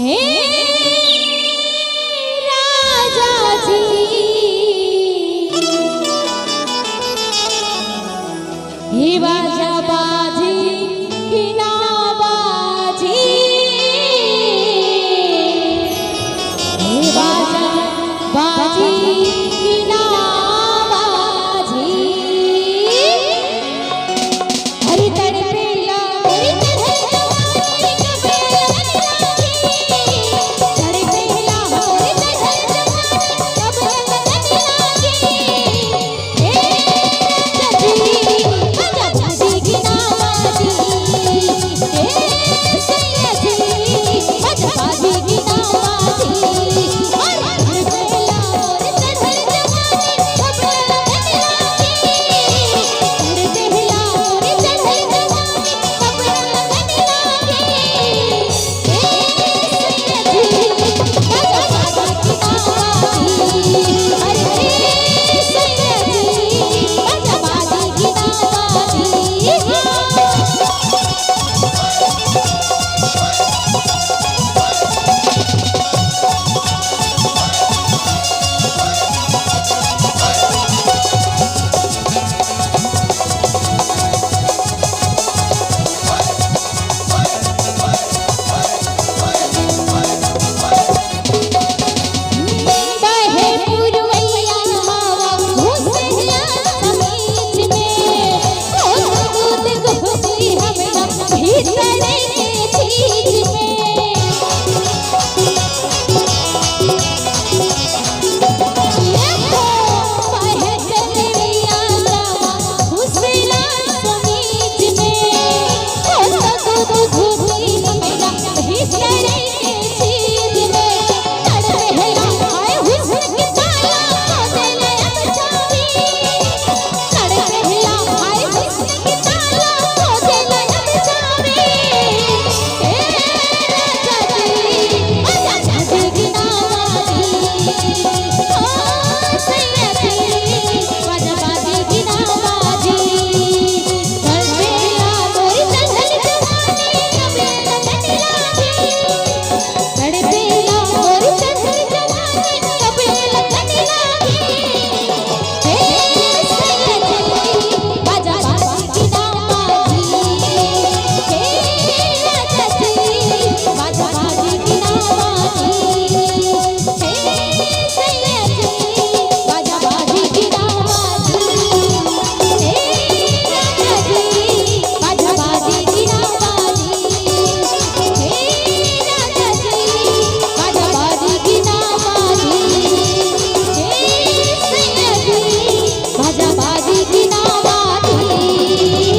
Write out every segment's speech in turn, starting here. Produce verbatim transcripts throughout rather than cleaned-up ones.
हे राजा जी, हे बाजा बाजी कि ना बाजी, हे बाजा बाजी कि ना बाजी। अरे तड़पेला मोरी चढ़ल जवानी, कब लगन लागे। तड़पेला मोरी चढ़ल जवानी, कब लगन लागे। ए राजा जी, बाजा बाजी कि ना बाजी। ए सैया जी, बाजा बाजी कि ना बाजी। अरे तड़पेला मोरी चढ़ल जवानी, कब लगन लागे।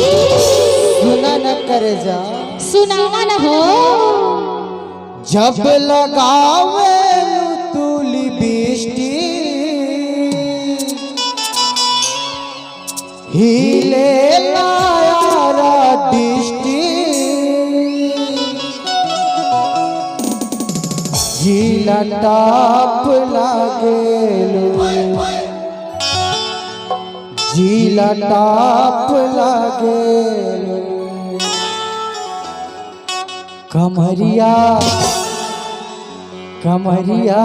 सुना न करेजा। सुनावा न हो। जब लगावे तू लिपस्टिक, हिले लायारा डिस्ट्रिक्ट, जिला टॉप लागेलू, जिला टॉप लागेलू। कमरिया, कमरिया,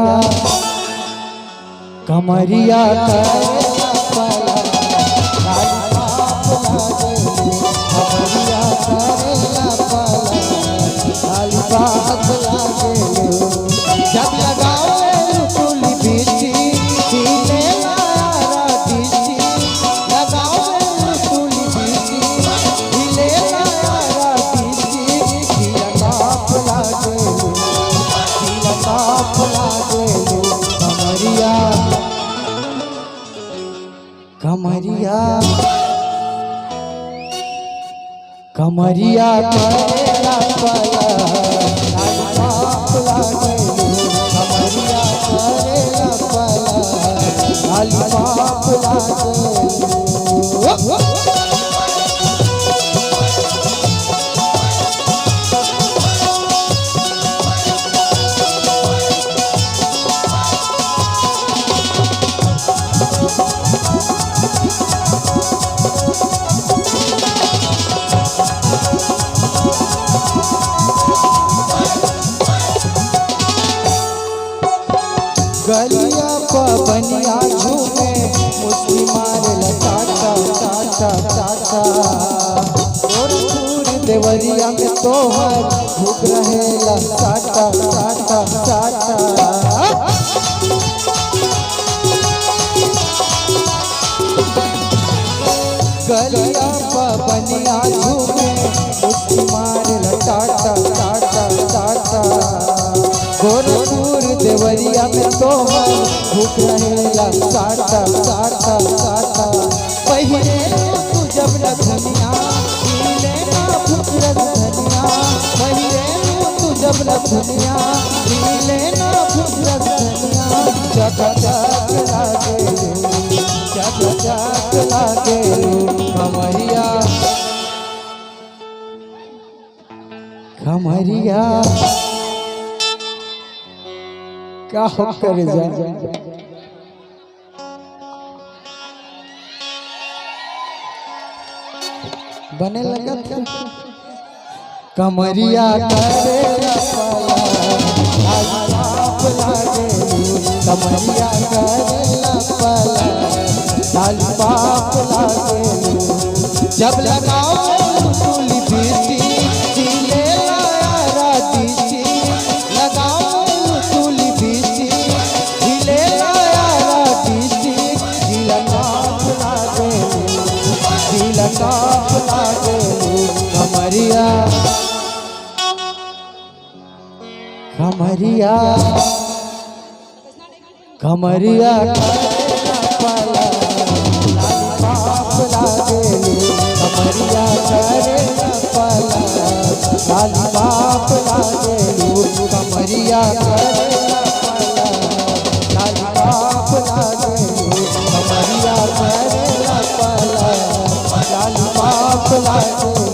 कमरिया करेला पला, लाली पाप लागेलू। कमरिया करेला पला, लाली पाप लागेलू। जब लगावेलू तू लिपस्टिक, हिले लायारा डिस्ट्रिक्ट। लगावेलू तू लिपस्टिक, हिले लायारा डिस्ट्रिक्ट। जिला टॉप लागेलू, जिला टॉप लागेलू। कमरिया, कमरिया, कमरिया करेला पला, लाली पाप लागेलू। कमरिया करेला पला, लाली पाप लागेलू। बनिया झूमे, मुस्की मारे ला टाटा, टाटा, टाटा। गोरखपुर देवरिया में तोहर भूख रहेला साटा, साटा, साटा। गलिया प बनिया झूमे, मुस्की मारे ला टाटा, टाटा, टाटा। गोरखपुर देवरिया में तोहर भूख रहेला साटा, साटा, साटा। पहिरे तू जब नथुनिया, पीले ना फुकरस धनिया। पहिरे तू जब नथुनिया, पीले ना फुकरस धनिया। चक चक लागे, चक चक लागे कमरिया, कमरिया। का हो करे जा? बने लगत हे। कमरिया करे लपला, लाली पाप लागे। कमरिया करे लपला, लाली पाप लागे। जब लगाओ तू लिपस्टिक, जिले लाया राती लगाओ तू लिपस्टिक, जिले लाया राती, जिला काप लागे, जिला काप लागे कमरिया, कमरिया। कमरिया करे लपला, लाली पाप लागे। कमरिया करे लपला, लाली पाप लागे। कमरिया करे लपला, लाली पाप लागे। कमरिया करे लपला, लाली पाप लागे।